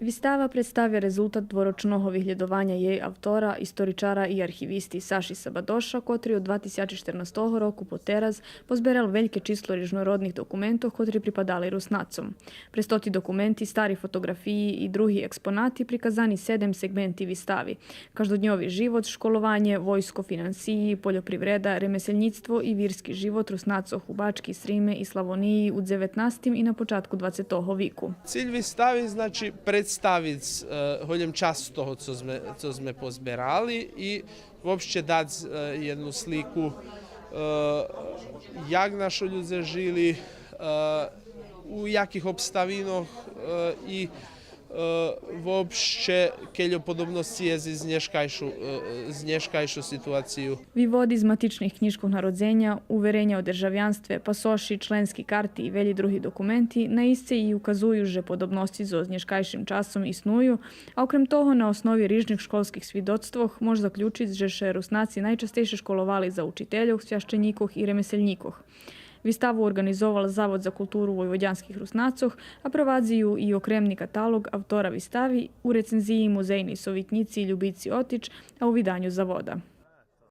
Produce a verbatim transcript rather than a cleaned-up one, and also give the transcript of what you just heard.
Вистава представя резултат дворочного виглєдованя єй автора, историчара и архивисти Саши Сабадоша, котри од два тисячи штернастого року потераз позберал вельке число рижнородних документох котри припадали Руснацом. През тоти документи, стари фотоґрафиї и други експонати приказани седем сегменти вистави: каждодньови живот, школованє, войско, финансиї, польопривреда, ремеселнїцтво и вирски живот Руснацох у Бачки, Сриме и Славониї у дзеветнастим и на початку двацетого вику. Циль вистави, значи, представиц, е, голєм часц того цо зме, цо зме позберали и вообще дац, е, єдну слику, е, як нашо людзе жили, е, у яких обставинох, е, и, е, вообще кельо подобносци єст з нєшкайшу, е, з нєшкайшу ситуацию. Виводи з матичних кнїжкох народзеня, увереня о державянстве, пасоши, членски карти и велї други документи наисце и указую же подобносци зоз нєшкайшим часом исную, а окрем того, на основи рижних школских свидоцтвох мож заключиц же ше Руснаци найчастейше школовали за учительох, священїкох и ремеселнїкох. Виставу орґанизовал Завод за културу войводянских Руснацох, а провадзи ю и окремни каталоґ автора вистави у рецензиї музейней совитнїци Любици Отич, а у виданю Завода.